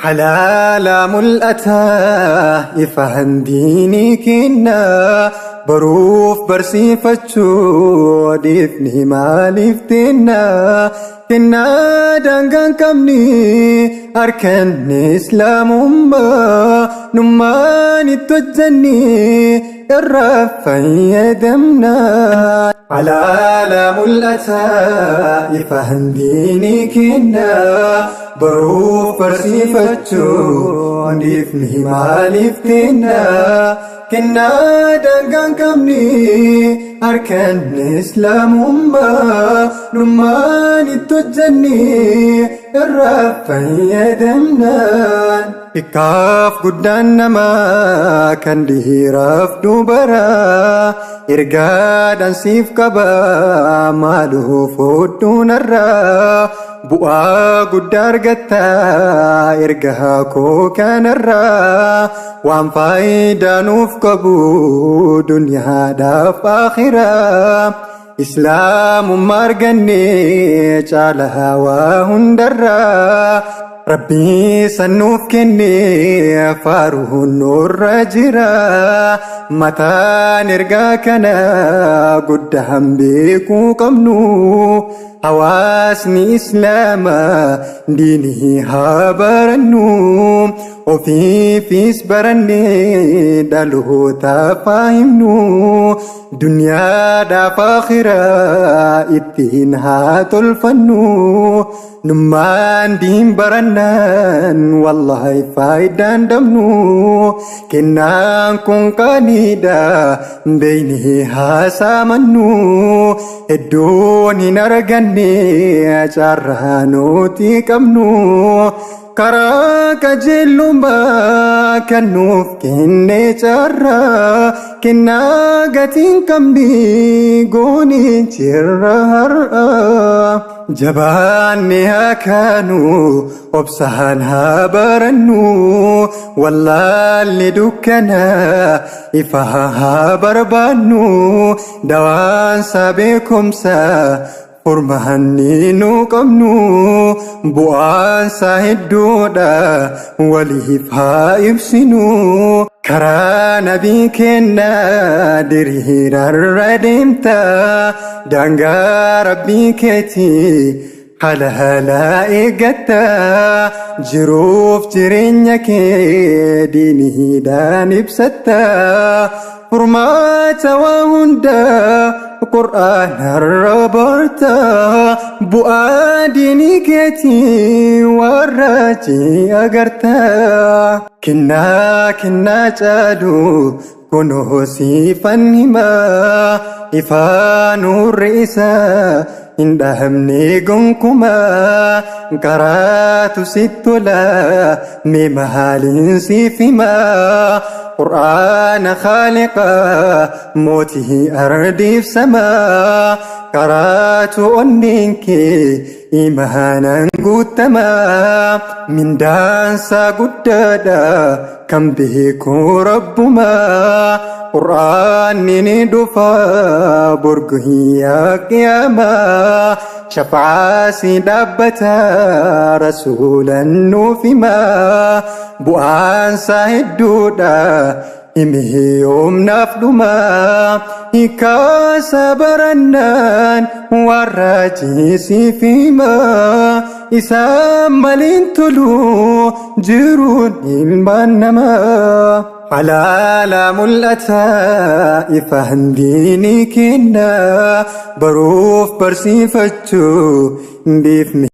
Halaala mul'ataa ifaan diinii kennaa baruuf barsiifachuu dhiifni maaliif teennaa kennaa daangaan qabni harkanni islaamummaa nummaan itti hojjanni irraa fayyadamna. Halaala mul'ataa ifaan diinii kennaa baruuf barsiifachuu dhiifni maaliif teennaa kennaa daangaan qabni harkanni islaamummaa nummaan itti hojjanni irraa fayyadamnaan. Xiqqaaf guddaan namaa kan dhiiraaf dubaraa ergaadhaan siif qaba maaloo fodduunarraa bu'aa guddaa argatta ergaa koo kanarraa waan faayidaa nuuf qabu duniyaadhaaf akhiraa. Islaamummaa arganne caalaa waa hundarraa Rabbii san nuuf kenne faaruun nurra jira mataan ergaa kana guddaan beekuu qabnu hawaasni islaamaa diinii haa barannu ofiifis barannee dhalootaaf haa himnu. Duniyaadhaaf akhiraa ittiin haa tolfannu nummaan diin barannaan wallaahi faayidaan dhabnu kennaan kun qaaniidha beeyni haa saamannu hedduun hin arganne carraa nuti qabnu. Karaa qajeelummaa kan nuuf kenne carraa kennaa gatiin qabni goonee jirra har'a. Jabaanne haa kaanu obsaan haa barannu wallaalli dukkana ifa haa barbaannu dawaansa beekumsa. Furmaanni nu qabnu bu'aansaa hedduudha waliif haa ibsinu. Karaa nabii kennaa diriirarra deemta daangaa rabbii keetii haala haala eeggatta jiruuf jireenya kee diiniidhaan ibsatta. Furmaata waa hundaa qur'aanarra barta bu'aa diinii keetii warra agarta. Kennaa kennaa caalu kunoo siifan himaa ifaa nurri isaa hin dhahamne gonkumaa karaatu sitti tola mee maaliin siif himaa qur'aana khaaliqa mootii ardiif samaa karaatu onneen kee imaanaan guutamaa mindaansaa guddaadha kan beeku rabbumaa qur'aanni ni dhufa bor guyyaa qiyaamaa shafa'aa si dhaabbata rasuulan nuuf himaa bu'aansaa hedduudha himi yoomnaaf dhuma hiikaasa barannaan warra siif himaa isaan maliin tolu jiruun ilmaan namaa. Halaala mul'ataa ifaan diinii kennaa baruuf barsiifachuu dhiifni.